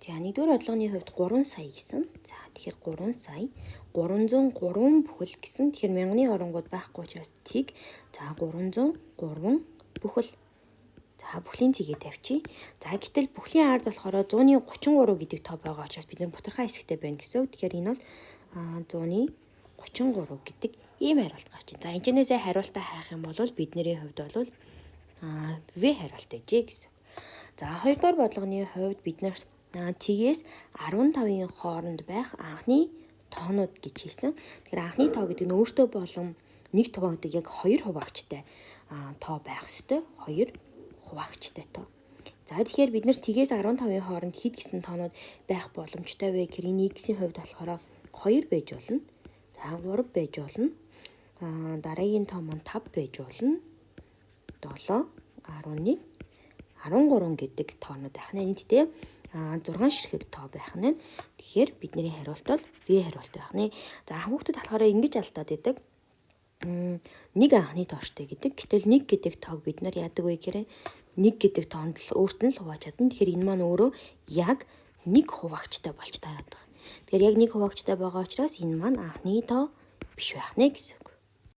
За, нэгдүгээр бодлогоны хувьд 3 сая гэсэн. За, тэгэхээр 3 сая 303 бүхэл гэсэн. Тэгэхээр мянганы оронгууд байхгүй учраас тэг. За, 303 бүхэл. За, бүхлийн цэгээ тавьчих. За, гэтэл бүхлийн ард болохоор 133 гэдэг тоо байгаа учраас бид нар бутархай хэсэгтэй байна гэсэн үг. Тэгэхээр энэ бол 133 гэдэг ийм хариулт гарч байна. За, энэчнээсээ хариултаа хайх юм бол бидний хувьд бол В хариулт байжээ гэсэн. За, хоёрдугаар бодлогоны хувьд бид нар тэгээс 15-ын хооронд байх анхны тоонууд гэж хэлсэн. Тэгэхээр анхны тоо гэдэг нь өөртөө болон нэг хуваагдаг яг хоёр хуваагчтай тоо байх ёстой. Хоёр хуваагчтай тоо. За, тэгэхээр бид нар тэгээс 15-ын хооронд хэд гэсэн тоонууд байх боломжтой вэ гэхээр энэ x-ийн хувьд болохоор 2 байж болно. За, 3 байж болно. Дараагийн тоо маань 5 байж болно. 7, 11, 13 гэдэг тоонууд байх нь. Нийтдээ 6 ширхэг тоо байх нь. Тэгэхээр бидний хариулт бол В хариулт байх нэ. За, хүүхдүүд болохоор ингэж алдаад идэг. Нэг анхны тооштой гэдэг. Гэтэл нэг гэдэг тоог бид нар яадаг вэ гэхээр нэг гэдэг тоонд л өөрт нь л хувааж чадна. Тэгэхээр энэ маань өөрөө яг нэг хуваагчтай болж таарад байгаа. Тэгэхээр яг нэг хуваагчтай байгаа учраас энэ маань анхны тоо биш байх нэ гэсэн.